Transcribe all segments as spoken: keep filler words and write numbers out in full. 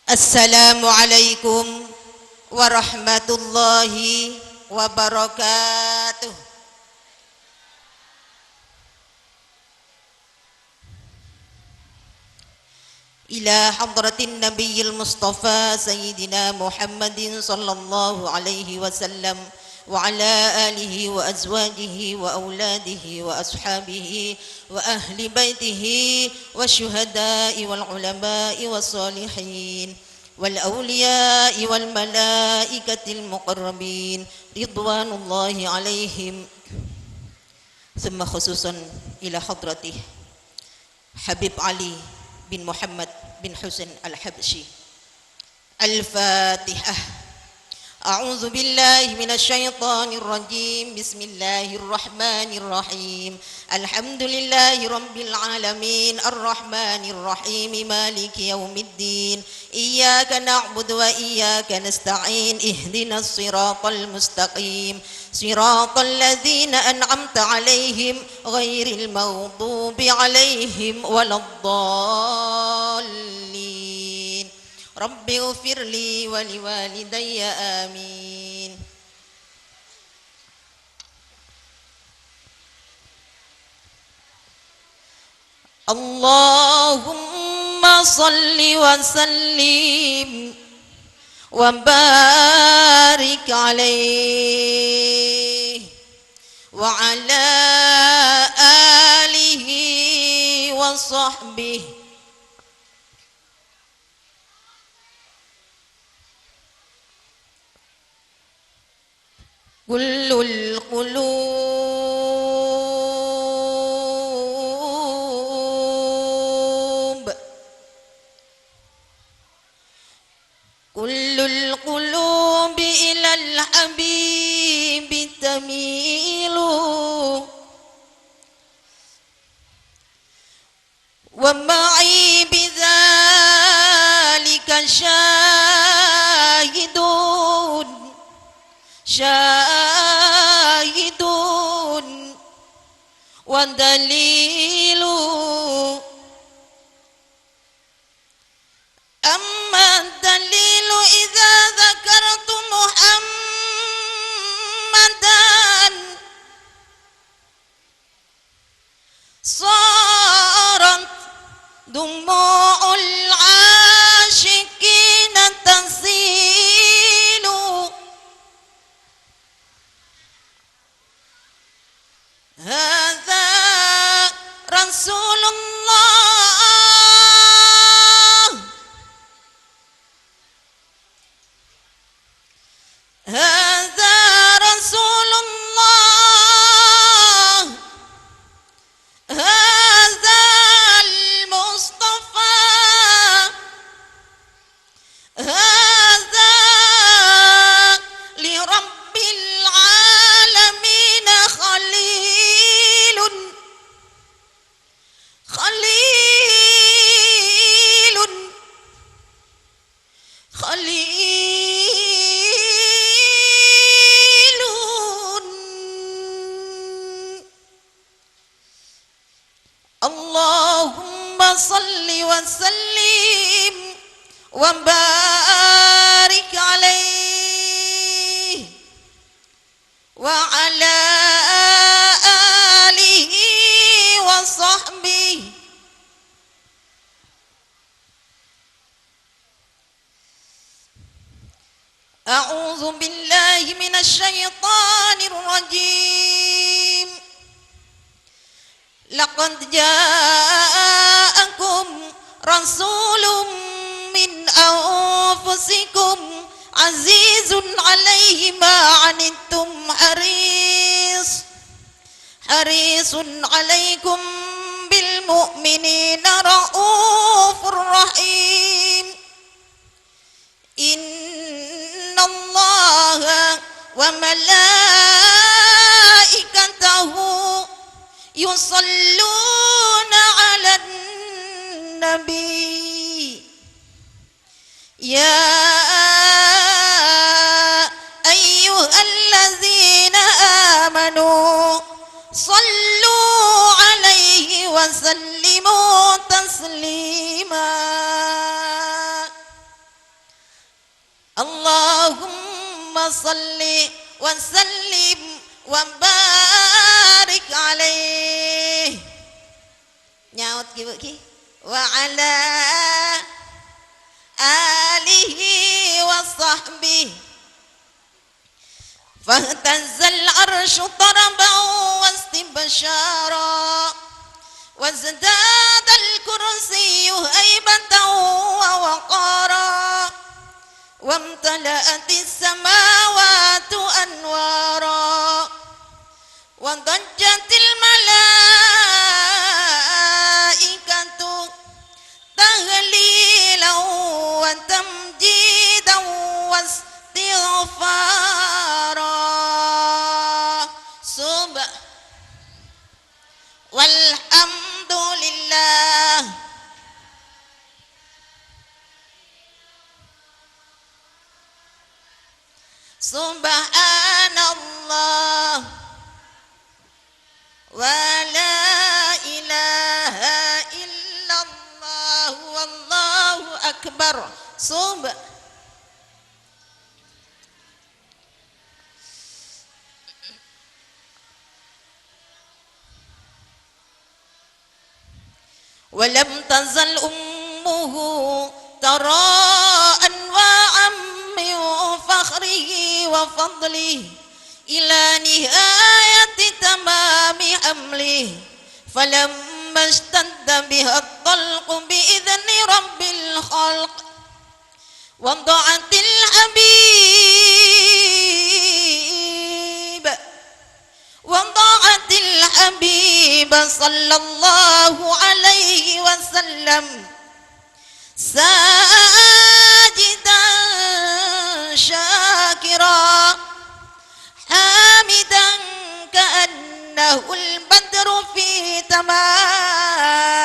Assalamualaikum warahmatullahi wabarakatuh. Ila hadratin nabiyil mustafa sayyidina Muhammadin sallallahu alaihi wasallam wa ala alihi wa azwajihi wa auladihi wa ashabihi wa ahli baitihi wa syuhada'i wal ulama'i was salihin wal awliya'i wal malaikatil muqarrabin ridwanullahi alaihim, thumma khususan ila hadrati Habib Ali bin Muhammad bin Husain Al-Habsyi. Al-Fatihah. A'udzu billahi minasy syaithanir rajim. Bismillahirrahmanirrahim. Alhamdulillahi rabbil alamin. Arrahmanirrahim. Maliki yaumiddin. Iyyaka na'budu wa iyyaka nasta'in. Ihdinas siratal mustaqim. Siratal ladzina an'amta 'alaihim ghairil maghdubi 'alaihim waladdallin. Rabbighfirli wa liwalidayya. Amin. Allahumma shalli wa sallim wa barik alaihi wa ala alihi wa sahbihi. Kullul qulub, kullul qulubi ilal habibi tamilu. Wa ma'i bidzalika syahidun, syahidun wa dalilu. Amma dalilu idza dzakartu Muhammadan sarat dumu'ul asyiqina tasilu. Hadza Rasulullah. Hadza Rasulullah. Hadzal Mustafa. Hadza li Rabbil Alamin khalilun. Khalilun. Khalilun. Allahumma shalli wa sallim wa barik alaihi wa ala alihi wa sahbihi. A'udzu billahi minasy syaithanir rajim. Laqad ja'akum rasulun min anfusikum azizun 'alaihi ma 'anittum haris, harisun 'alaikum bil mu'minina raufur rahim. Innallaha wa malaikatahu yusalluna 'alan nabi. Ya ayyuhalladzina amanu sallu 'alaihi wa sallimu taslima. وصل وسلم وبارك عليه. Nyaot ghi, Bu, ghi. وعلى آله وصحبه. فاهتز العرش طربا واستبشارا، وازداد الكرسي هيبة ووقارا، وامتلأت السماوات أنوارا، وضجت الملائكة تهليلا وتمجيدا واستغفارا. سب-، والحمد لله. سبحان الله. ولا إله إلا الله والله أكبر. Sub-, ولم تزل أمه ترى أنواعا من فخره وفضله إلى نهاية تمام حمله، فلما اشتد بها الطلق بإذن رب الخلق، وضعت الحبيب، وضعت الحبيب صلى الله عليه وسلم ساجدا شاكرا حامدا كأنه البدر في تمامه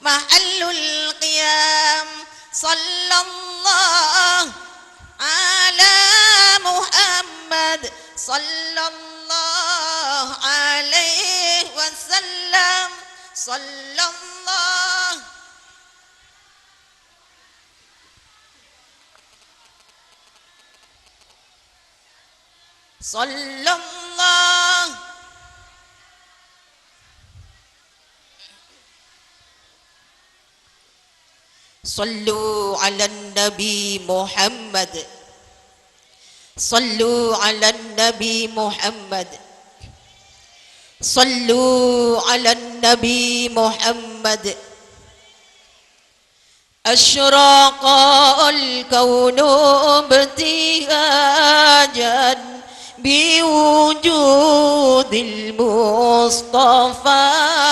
محل القيام. صلى الله على محمد، صلى الله عليه وسلم، صلى الله، صلى الله. صلوا على النبي محمد. صلوا على النبي محمد. صلوا على النبي محمد. أشرق الكون ابتهاجا بوجود المصطفى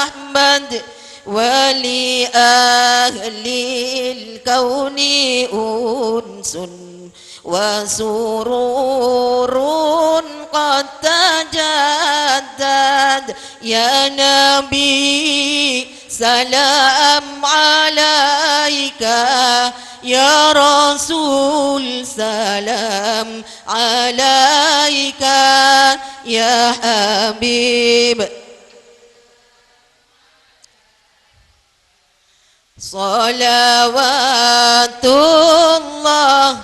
أحمد، ولأهل الكون أنس وسرور قد تجدد. يا نبي سلام عليك، يا رسول سلام عليك، يا حبيب. صلوات الله.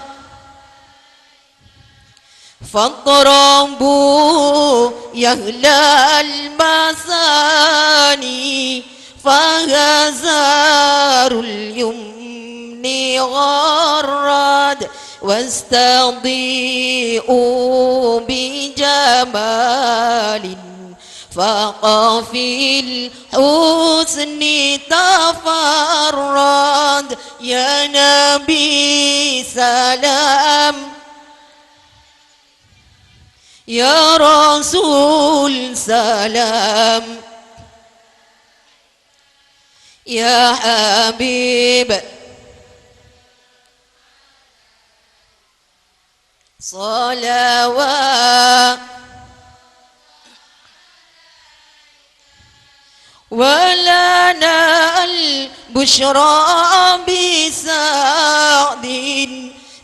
فاطربوا يا أهل المثاني، فغزار اليمن غرد، واستضيئوا بجمال فاق في الحسن تفرد. يا نبي سلام، يا رسول سلام، يا حبيب صلوات. ولنا البشرى بسعد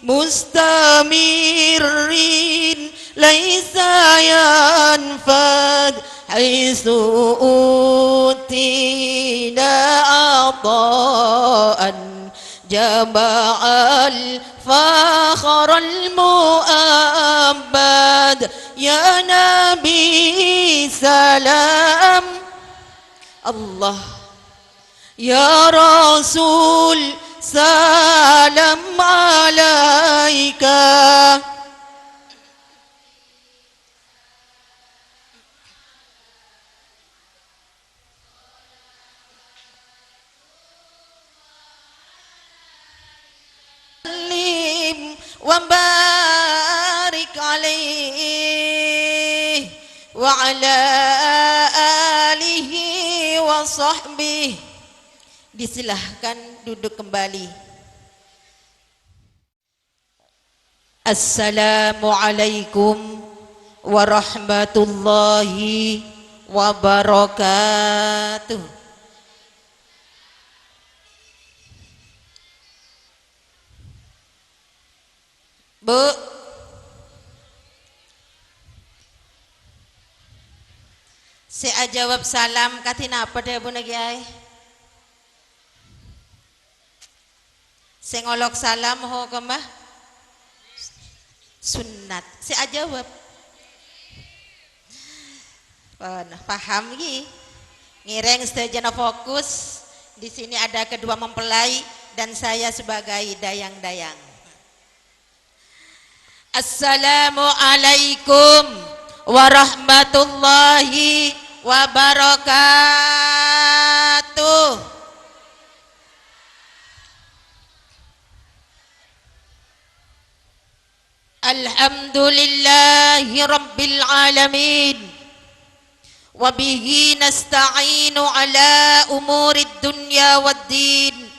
مستمر ليس ينفد، حيث أوتينا عطاء جمع الفخر المؤبد، يا نبي سلام الله، يا رسول سلام عليك. Sallim wa barik alaihi wa ala alihi wa sahbihi. Disilahkan duduk kembali. Assalamualaikum warahmatullahi wabarakatuh. Bu, sè ajâwâb salam kadhi napa dhâbuna, Kèyaè? Sè ngolok salam hokomma sunnat. Sè ajâwâb. Pon, paham ghi? Ngèrèng sadhâjâna fokus. Di sini ada kedua mempelai dan saya sebagai dayang-dayang. Assalamualaikum warahmatullahi wabarakatuh. Alhamdulillahi rabbil alamin. Wa bihi nasta'inu ala umurid dunya wad din.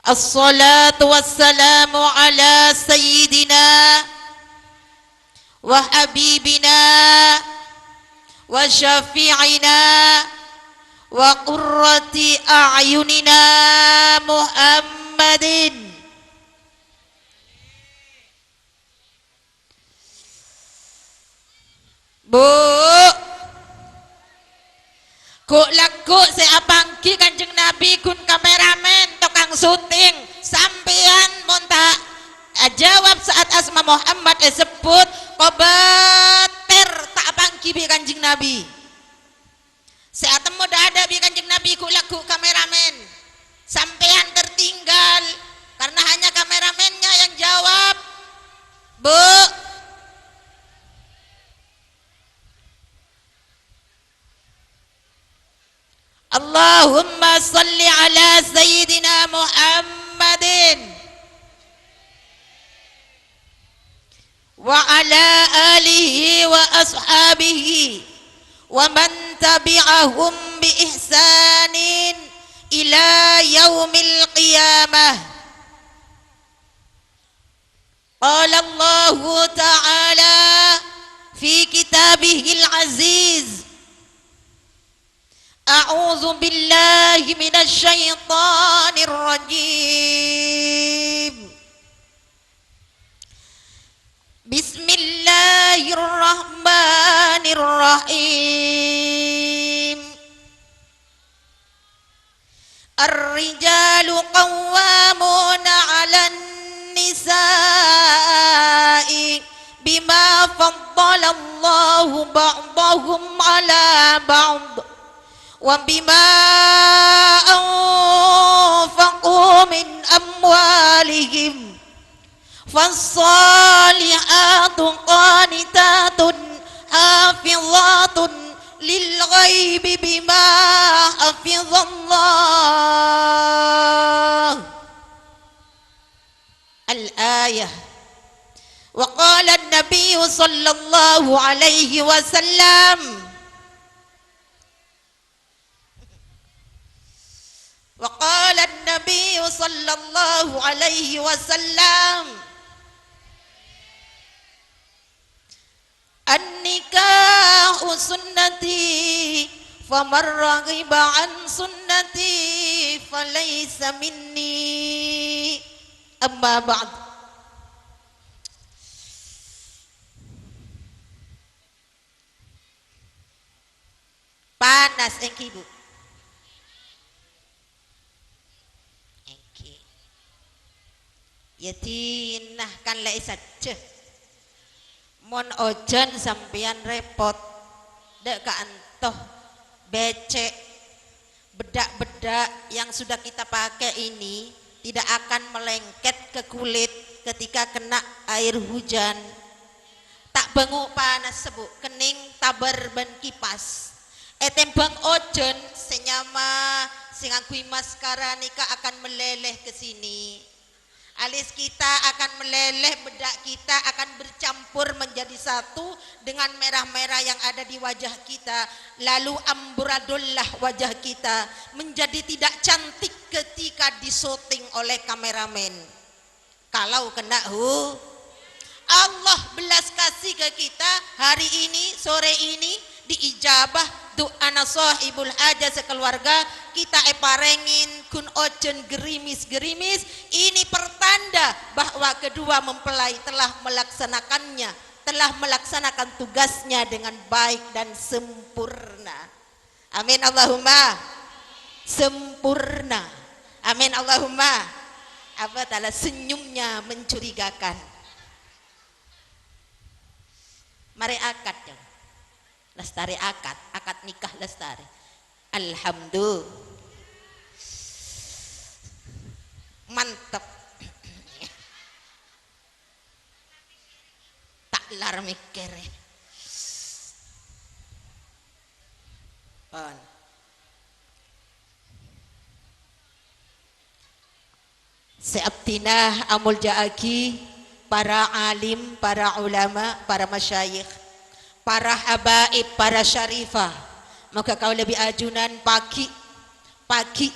Assalatu wassalamu ala sayyidina wa habibina wa syafi'ina wa qurrati a'yunina Muhammadin. Bu, ghu'-lagghu' sè apangghi Kanjeng Nabi ghun kameramen, tokang syuting. Sampèyan mon ta' ajâwâb saat asma Muhammad èsebbhut, kobâtèr ta' apangghi bi' Kanjeng Nabi. Sè atemmo dâ'-adâ' bi' Kanjeng Nabi ghu'-lagghu' kameramen. Sampèyan tertinggal, karena hanya kameramennya yang jawab. Bu. Allahumma shalli ala sayyidina Muhammadin. Wa ala alihi wa ashabihi wa man tabi'ahum bi ihsanin ila yaumil qiyamah. Qala Allahu ta'ala fi kitabihil aziz. A'udzu billahi minasy syaithanir rajim. Bismillahirrahmanirrahim. Ar-rijalu qawwamuna 'alan nisa'i bima faddalallahu ba'dahum 'ala ba'd. Wa bima anfaqu min amwalihim. Fassalihatu qanitatun hafizatun lil ghaibi bima hafizallah. Al-ayah. Wa qala an-nabiyyu sallallahu alaihi wasallam, Wa qala an-nabiyyu sallallahu alaihi wasallam, "An-nikahu sunnati, faman raghiba an sunnati falaysa minni." Amma ba'd. Panas èngghi, Bu. Ya dinah kan lè' sajjhâ. Mon ojhân sampèyan rèpot, dâ' ka'anto bècè'. Bedak-bedak yang sudah kita pakai ini tidak akan melengket ke kulit ketika kena air hujan. Ta' bângo panassa, Bu, kennèng tabâr bân kipas. Ètèmbhâng ojhân sè nyama, sè ngangghuy maskara nèka akan meleleh ke sini. Alis kita akan meleleh, bedak kita akan bercampur menjadi satu dengan merah-merah yang ada di wajah kita. Lalu amburadullah wajah kita menjadi tidak cantik ketika disyuting oleh kameramen. Kalau kena hu-, Allah belas kasih ke kita hari ini, sore ini, diijabah du'ana sahibul hajah sekeluarga, kita èparèngèn ghun ojhân gerimis-gerimis, ini pertanda bahwa kedua mempelai telah melaksanakannya, telah melaksanakan tugasnya dengan baik dan sempurna. Amin Allahumma. Sempurna. Amin Allahumma. Apa ta'ala senyumnya mencurigakan. Marè akad, ya. Lestari akad, akad nikah lestari. Alhamdulillah. Mantep. Ta' lar mèkkèrè. Pon. Sè abdhina amolja'aghi para alim, para ulama, para masyayikh, para habaib, para syarifah. Moghâ kaulâ bi' ajunan paghi', paghi'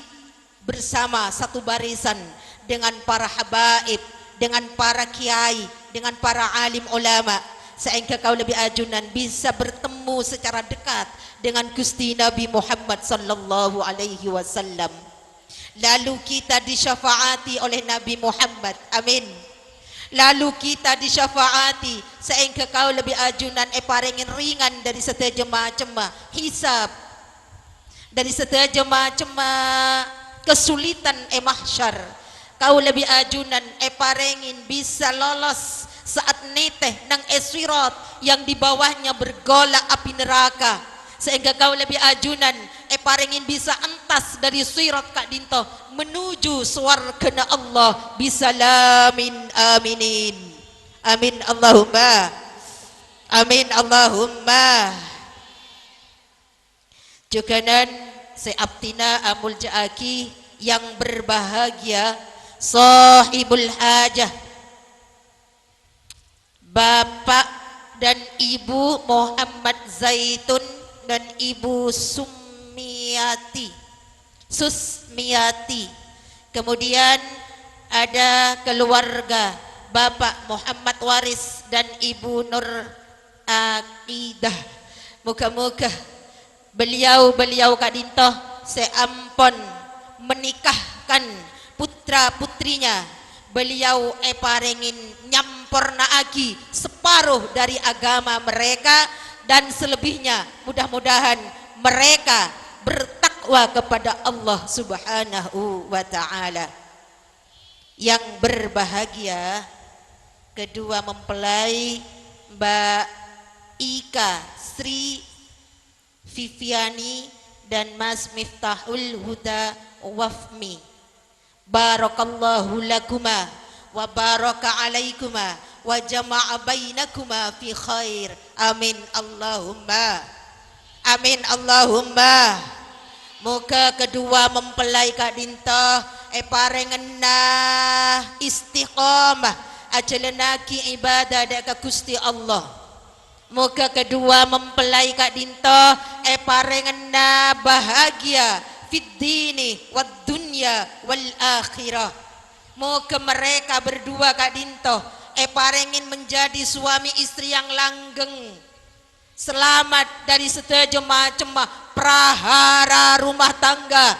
bersama satu barisan dengan para habaib, dengan para kiai, dengan para alim ulama, saèngghâ kaulâ bi' ajunan bisa bertemu secara dekat dengan Gusti Nabi Muhammad sallallahu alaihi wasallam. Lalu kita disyafaati oleh Nabi Muhammad. Amin. Lalu kita disyafaati, saèngghâ kaulâ bi' ajunan èparèngèn ringan dâri sadhâjâ macemma hisab, dâri sadhâjâ macemma kesulitan è mahsyar. Kaulâ bi' ajunan èparèngèn bisa lolos saat nètè nang è Sirat yang di bawahnya bergolak api neraka. Saèngghâ kaulâ bi' ajunan èparèngèn bisa entas dâri Sirat ka'dinto menuju sowarghâna Allah bisalamin aminin. Amin Allahumma. Amin Allahumma. Jhughânan sè abdhina amolja'aghi yang berbahagia, sahibul hajah. Bapak dan Ibu Muhammad Zaitun dan Ibu Sumiati, Susmiati. Kemudian ada keluarga Bapak Muhammad Waris dan Ibu Nur Aqidah. Moga-moga beliau-beliau ka'dinto sè ampon menikahkan putra-putrinya, beliau èparèngèn nyamporna'aghi separo dâri agama mereka, dan selebihnya mudah-mudahan mereka bertakwa kepada Allah Subhanahu wa Ta'ala. Yang berbahagia kedua mempelai, Mbak Ika Sri Viviani dan Mas Miftahul Huda Wafmi. Barakallahu lakuma wa baraka alaikuma wa jama'a bainakuma fi khair. Amin Allahumma. Amin Allahumma. Moga kedua mempelai ka'dinto èparèngana istiqomah ajhâlânnaghi ibadah dâ' ka Gusti Allah. Moga kedua mempelai ka'dinto èparèngana bahagia fid dini wad dunya wal akhirah. Moga mereka berdua ka'dinto èparèngèn menjadi suami istri yang langgeng, selamat dari sadhâjâ macemma prahara rumah tangga,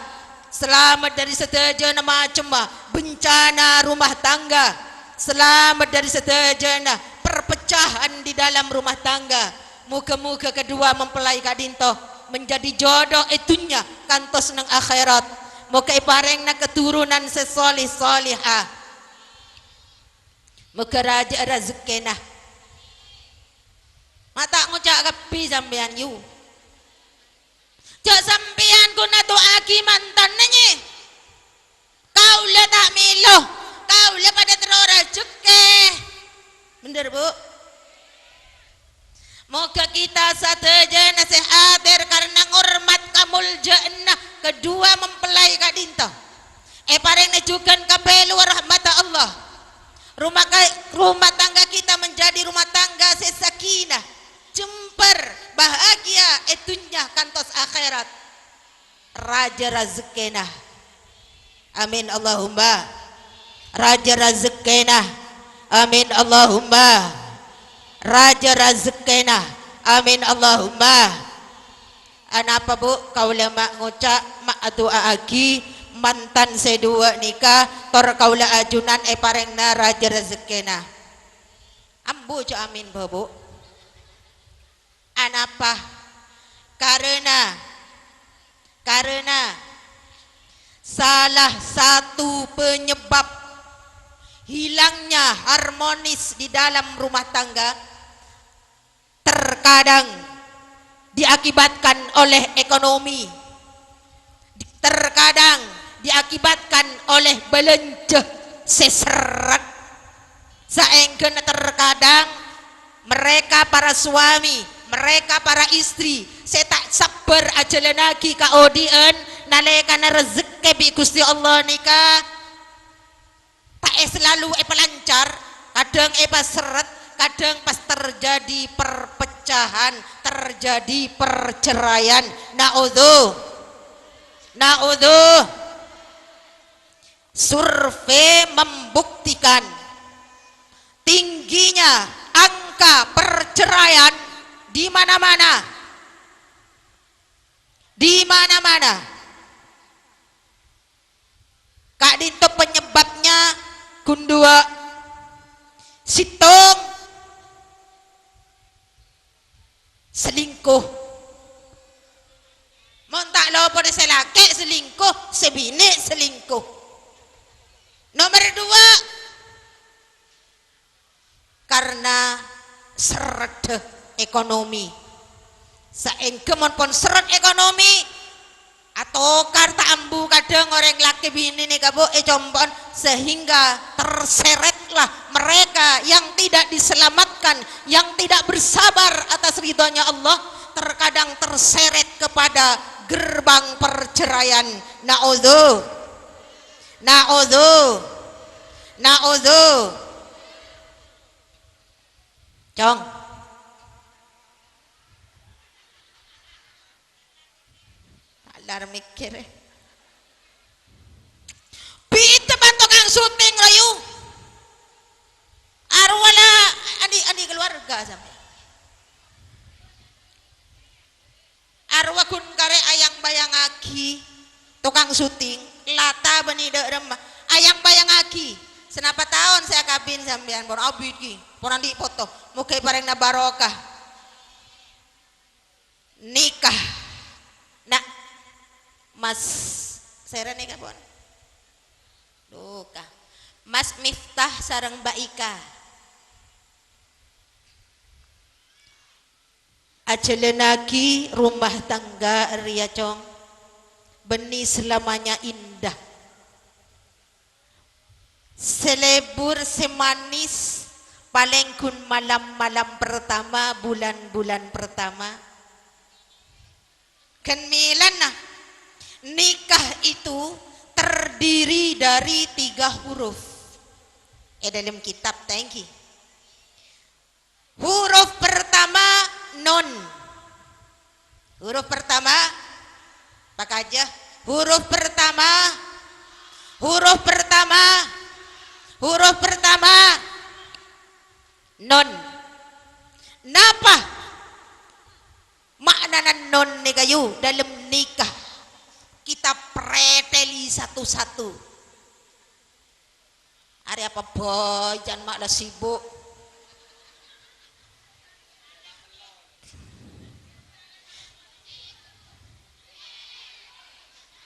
selamat dari sadhâjâna macemma bencana rumah tangga, selamat dari sadhâjâna perpecahan di dalam rumah tangga. Moga-moga kedua mempelai ka'dinto menjadi jodoh è dunnya kantos neng akhèrat. Moga èparèngana keturunan sè sholeh sholehah. Moghâ rajâ'â rajhekkèna. Ma' ta' ngoca' kabbhi sampèyan, yu. Jhâ' sampèyan ghun adu'aaghi mantanna, nyè. Kaulâ ta' mèlo, kaulâ padâ terro rajhekkè. Bhender, Bu? Moghâ kita sadhâjâna sè hadir karena ngormat kamoljâ'ânna kedua mempelai ka'dinto. Èparèngana jhughân kapèlowa rahmatta Allah. Rumah ka-, rumah tangga kita menjadi rumah tangga sè sakinah, jembhâr, bahagia è dhunnya kantos akhèrat. Rajâ rajhekkèna. Amin Allahumma. Rajâ rajhekkèna. Amin Allahumma. Rajâ rajhekkèna. Amin Allahumma. Anapa, Bu? Kaulâ ma' ngoca', ma' adu'aaghi mantan sè duwâ' nèka, tor kaulâ ajunan èparèngana rajâ rajhekkèna. Ambu jhâ' amin, Bu. Anapa? Karena, karena salah satu penyebab hilangnya harmonis di dalam rumah tangga terkadang diakibatkan oleh ekonomi, terkadang diakibatkan oleh bâlânjhâ sè serrèt. Saèngghâna terkadang mereka para suami, mereka para istri sè ta' sabbhâr ajhâlânnaghi kaodi'ân nalèkana rejhekkè bi' Ghustè Allah nèka ta' èsalalu èpalancar, kadhâng èpaserrèt, kadhâng pas terjadi perpecahan, terjadi perceraian. Na'udzu-, na'udzu-, Survei membuktikan tingginya angka perceraian di mana-mana. Di mana-mana. Ka'dinto penyebabnya ghun duwâ'. Sèttong, selingkuh. Mon ta' lopot sè lakè' selingkuh, sè binè' selingkuh. Nomer dua, karena serrèddhâ ekonomi. Saèngghâ mon pon serrèt ekonomi, atokar ta' ambu kadhâng orèng lakè binè nèka, Bu, è compo'an, sehingga terseretlah mereka yang tidak diselamatkan, yang tidak bersabar atas ridhonya Allah, terkadang terseret kepada gerbang perceraian. Na'udzu-, na'udzu-, na'udzu-, Cong. Alar mèkkèrè. Bidhâ bân tokang syuting, royu. Arowa la andi', andi' keluarga sampè'. Arowa ghun karè ayang-bayangaghi tokang syuting, lata bânnè dâ' remma. Ayang-bayangaghi, sanapa taon sè akabin sampèyan, pon abit ghi, pon andi' poto. Moghâ èparèngana barokah. Nikah. Na', Mas, sèra nikah, pon? Duka. Mas Miftah sareng Mbak Ika. Ajhâlânnaghi rumah tangga rèya, Cong. Bânnè selamanya indah. Sè lebur, sè manis, palèng ghun malam-malam pertama, bulan-bulan pertama. Ghân mèlana, nikah itu terdiri dari tiga huruf. È dâlem kitab, ta' èngghi. Huruf pertama, nun. Huruf pertama, pakajâ. Huruf pertama, huruf pertama, huruf pertama, nun. Napa ma'nana nun nèka, yu? Dâlem nikah, kita preteli satu-satu. Arè apa bhâi, can ma' la sibuk.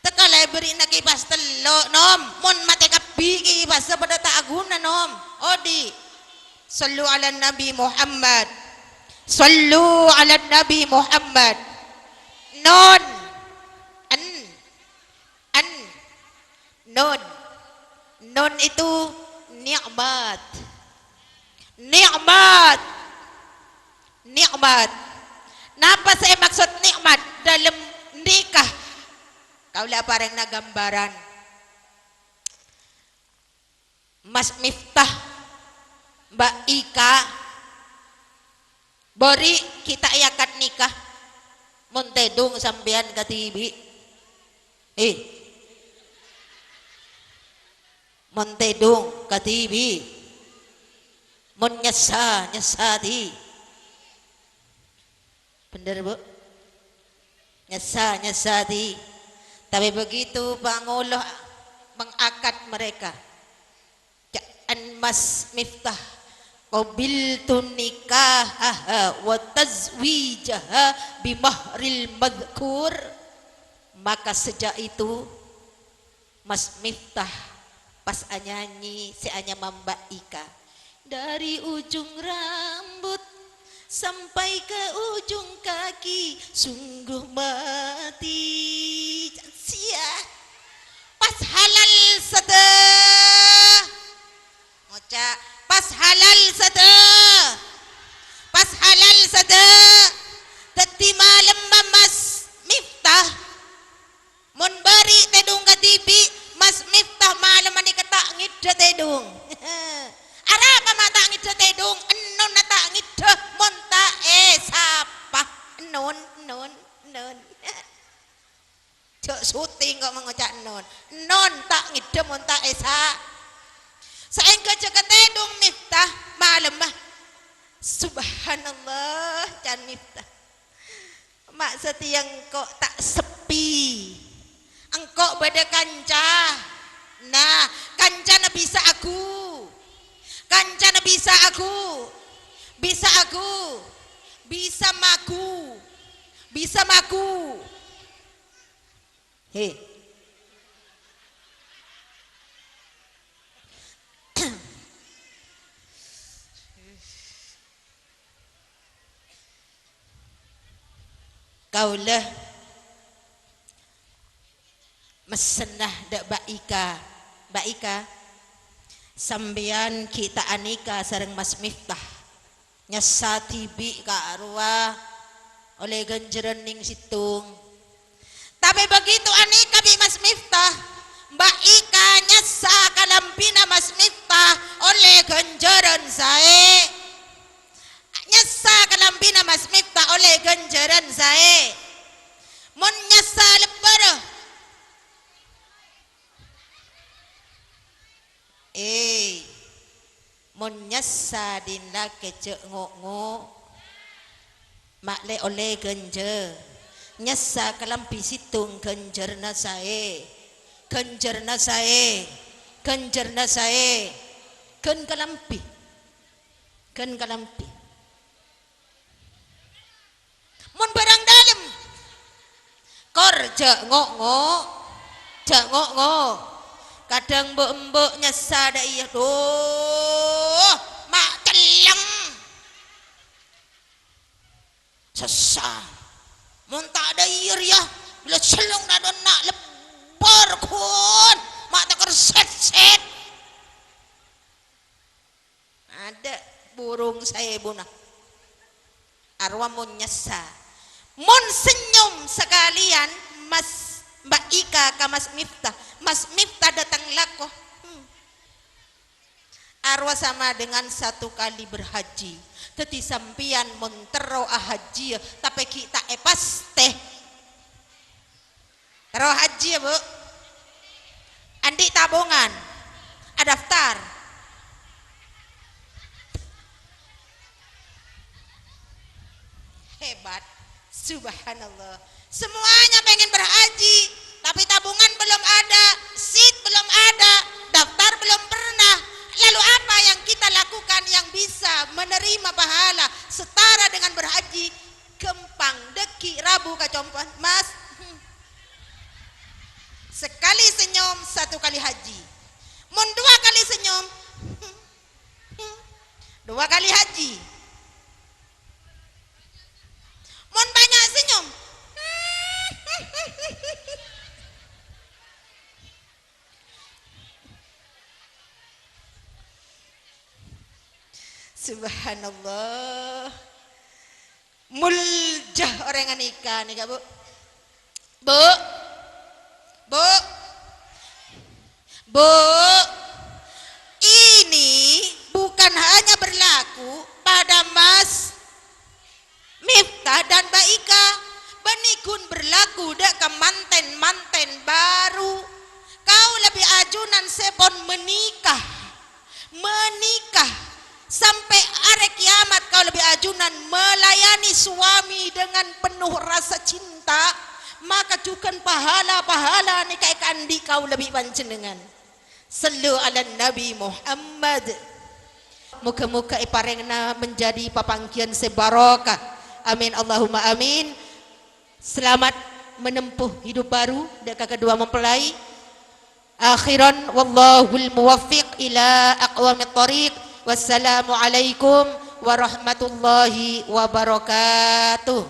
Teka la èbherri'na kipas tello', Nom. Mon matè kabbhi kipassa padâ ta' aghuna, Nom. Odi'. Shallu ala Nabi Muhammad. Shallu ala Nabi Muhammad. Nun. An. An. Nun. Nun itu nikmat. Nikmat. Nikmat. Napa sè èmaksod nikmat dâlem nikah? Kaulâ aparèngana ghâmbhârân. Mas Miftah, Mbak Ika, bâri' ghi' ta' èakad nikah, mon tèdung sampèyan kadhibi'. Eh. Mon tèdung kadhibi'. Mon nyassa, nyassa dhi. Bhender, Bu? Nyassa, nyassa dhi. Tapè begitu pangolo mengakad mereka. Ca'an Mas Miftah, "Qabiltu nikahaha wa tazwijaha bi mahril madzkur." Maka sejak itu, Mas Miftah pas anyanyi sè anyama Mbak Ika. Dari ujung rambut sampai ke ujung kaki, sungguh mati. Sia. Pas halal sadhâ. Ngoca', "Pas halal sadhâ. Pas halal sadhâ." Dhâddhi malemma Mas Miftah. Mon bâri' tèdung kadhibi', Mas Miftah malem panèka ta' ngèdhâ tèdung. Arapa ma' ta' ngèdhâ tèdung? Ennonna ta' ngèdhâ mon ta' èsapa. Ennon, ennon, ennon. Jhâ' syuting kok mangoca' ennon. Ennon ta' ngèdhâ mon ta' èsa-, saèngghâ jhâ' katèdung Miftah malemma. Subhanallah, can Miftah. Ma' satèya engko' ta' sepi. Engko' bâdâ kanca. Nah, kancana bisa agu. Kancana bisa agu. Bisa agu. Bisa magu. Bisa magu. He. Kaulâ messenna dâ' Mbak Ika. Mbak Ika, sampèyan ghi' ta' anika sareng Mas Miftah. Nyassa dhibi' ka' rowa ollè ghânjhârân nèng sèttong. Tapè begitu anika bi' Mas Miftah, Mbak Ika nyassa kalambhina Mas Miftah ollè ghânjhârân saè. Nyassa kalambhina Mas Miftah ollè ghânjhârân saè. Mon nyassa lebbârâ. Eh, mon nyassa dhin lakè jhâ' ngo'-ngo'. Ma' lè ollè ghânjhâ. Nyassa kalambhi sèttong ghânjhârna saè. Ghânjhârna saè. Ghânjhârna saè. Ghân kalambhi. Ghân kalambhi. Mon bârâng dâlem, kor jhâ' ngo'-ngo', jhâ' ngo'-ngo'. Kadhâng mbâ'-emba' nyassa dâ' iyâ, "Dhu, ma' celleng." Sassa. Mon ta' dâ' iyâ rèya, bilâ celleng dâ' donna' lebbâr, ghun, ma' tèkèr sèt-sèt. Adâ' burung saèbuna. Arowa mon nyassa. Mon senyum sakalèyan, Mas, Mbak Ika ka Mas Miftah. Mas Miftah dâteng lako. Hmm. Arowa sama dengan satu kali berhaji. Dhâddhi sampèyan mon terro ahajjiyâ, tapè ghi' ta' èpastè. Terro hajji, yâ, Bu? Andi' tabungan? Adaftar? Hebat. Subhanallah. Semuanya pengen berhaji, tapi tabungan belum ada, seat belum ada, daftar belum pernah. Lalu apa yang kita lakukan yang bisa menerima pahala setara dengan berhaji? Ghâmpang, dâggi' rabu ka compo'na, Mas. Sekali senyum, satu kali haji. Mon dua kali senyum, Dua kali haji. Mon bânnya' senyum. Subhanallah. Molja orèng ghânèka nèka, Bu. Bu. Bu. Bu. Ini bukan hanya berlaku pada Mas Miftah dan Mbak Ika, bânnè ghun berlaku dâ' ka manten-manten baru. Kaulâ bi' ajunan sè pon menikah, menikah, sampè' arè kiamat kaulâ bi' ajunan melayani suami dengan penuh rasa cinta, maka jhughân pahala-pahala nèka èkaandi' kaulâ bi' panjhennengngan. Sallu ala Nabi Muhammad. Moga-moga èparèngana menjadi papangghiyân sè barokah. Amin, Allahumma amin. Selamat menempuh hidup baru dâ' ka kedua mempelai. Akhiran, wallahul muwaffiq ila aqwamit thariq. Wassalamualaikum warahmatullahi wabarakatuh.